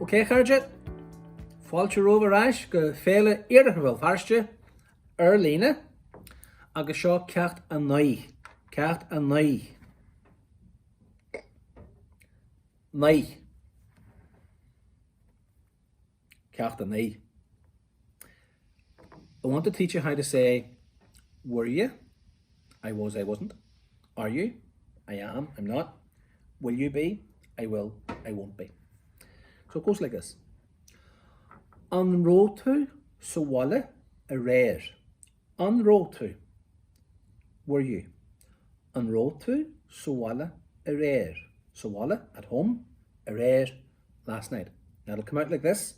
Ok a chairde, fáilte romhaibh ar ais go Féile Iarthar Bhéal Feirste ar líne agus seo ceacht 9, ceacht 9. 9. Ceacht 9. I want to teach you how to say were you? I was, I wasn't. Are you? I am, I'm not. Will you be? I will, I won't be. So it goes like this. An raibh tú sa bhaile aréir? An raibh tú? Were you? An raibh tú sa bhaile aréir? Sa bhaile, at home, aréir, last night. Now it'll come out like this.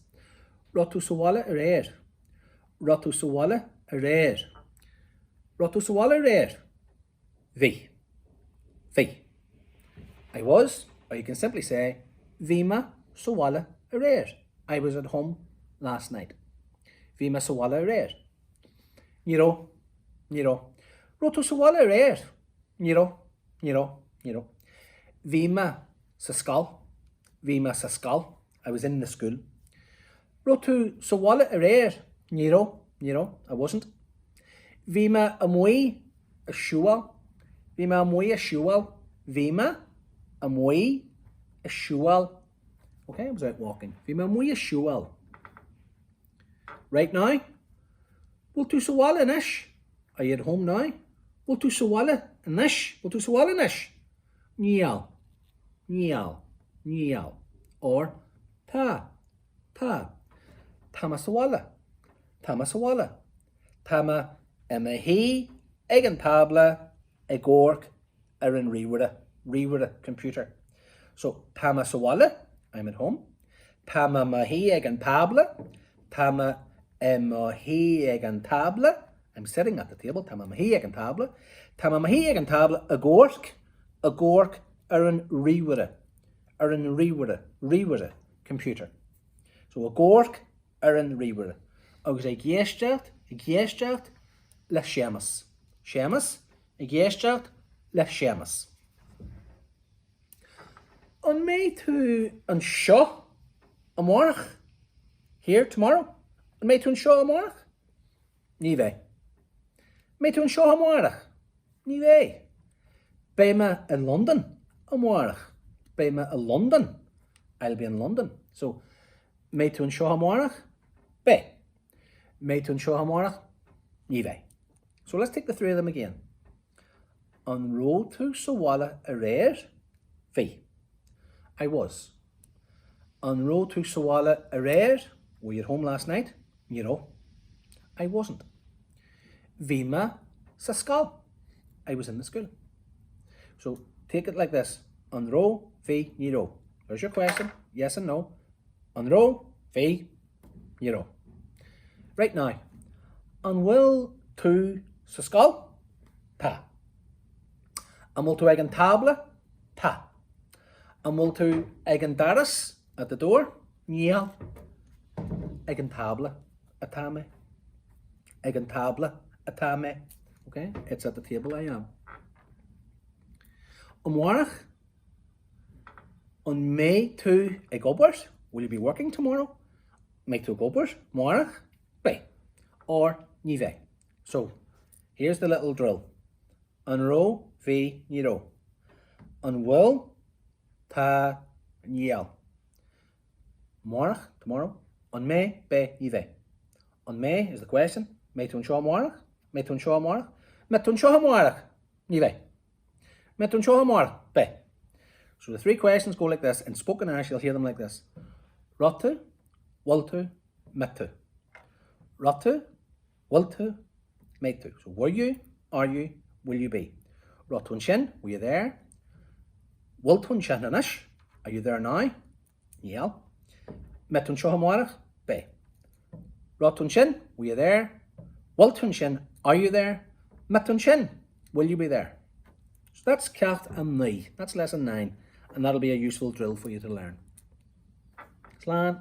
Raibh tú sa bhaile aréir? Raibh tú sa bhaile aréir? Raibh tú sa bhaile aréir? Bhí. Bhí. I was, or you can simply say, Bhí mé sa bhaile aréir. I was at home last night. Bhí mé sa bhaile aréir. Ní raibh. Ní raibh. Raibh tú sa bhaile aréir? Ní raibh. Ní raibh. Ní raibh. Bhí mé sa scoil. Bhí mé sa scoil. I was in the school. Raibh tú sa bhaile aréir? Ní raibh. Ní raibh. I wasn't. Bhí mé amuigh ag siúl. Bhí mé amuigh ag siúl. Bhí mé amuigh ag siúl. Okay, I was out walking. Bhí mé amuigh ag siúl. Right now? Bhfuil tú sa bhaile anois? Are you at home now? Bhfuil tú sa bhaile anois? Bhfuil tú sa bhaile anois? Níl. Níl. Níl. Or Tá. Tá. Tá mé sa bhaile. Tá mé sa bhaile. Tá mé i mo shuí ag an tábla ag amharc ar an ríomhaire, ríomhaire, computer. So, tá mé sa bhaile, I'm at home. Tá mé i mo shuí ag an tábla, tá mé i mo shuí ag an tábla, I'm sitting at the table, tá mé i mo shuí ag an tábla, tá mé i mo shuí ag an tábla ag amharc, ag amharc ar an ríomhaire, ar an ríomhaire, ríomhaire, computer. So, ag amharc ar an ríomhaire agus ag éisteacht, ag éisteacht le Séamas. Séamas, ag éisteacht le Séamas. An mbeidh tú anseo amárach? Here tomorrow? An mbeidh tú anseo amárach? Ní bheidh. An mbeidh tú anseo amárach? Ní bheidh. Beidh mé i Londain amárach. Beidh mé i Londain. I'll be in London. So, mbeidh tú anseo amárach? Beidh. Mbeidh tú anseo amárach? Ní bheidh. So let's take the three of them again. An raibh tú sa bhaile aréir? Bhí. I was. An raibh tú sa bhaile aréir? Were you at home last night? Ní raibh. I wasn't. Bhí mé sa scoil. I was in the school. So take it like this. An raibh, bhí, ní raibh. There's your question. Yes and no. An raibh, bhí, ní raibh. Right now. An bhfuil tú sa scoil? Tá. An bhfuil tú ag an tábla? Tá. An bhfuil tú ag an doras? At the door? Níl. Ag an tábla atá mé. Ag an tábla atá mé. Ok, it's at the table I am. Amárach, an mbeidh tú ag obair? Will you be working tomorrow? Mbeidh tú ag obair amárach? Beidh. Or ní bheidh. So, here's the little drill. An raibh, bhí, ní raibh. An bhfuil, tá, níl. Amárach, tomorrow. An mbeidh, beidh, ní bheidh. An mbeidh is the question. Mbeidh tú anseo amárach? Mbeidh tú anseo amárach? Mbeidh tú anseo amárach? Ní bheidh. Mbeidh tú anseo amárach? Beidh. So the three questions go like this. In spoken Irish you'll hear them like this. Raibh tú, bhfuil tú, mbeidh tú. Raibh tú, bhfuil tú, mbeidh tú. So were you, are you, will you be? Raibh tú ansin, were you there? Bhfuil tú ansin anois? Are you there now? Níl. Mbeidh tú anseo amárach? Beidh. Raibh tú ansin? Were you there? Bhfuil tú ansin? Are you there? Mbeidh tú ansin? Will you be there? So that's ceacht 9. That's lesson 9. And that'll be a useful drill for you to learn. Slán.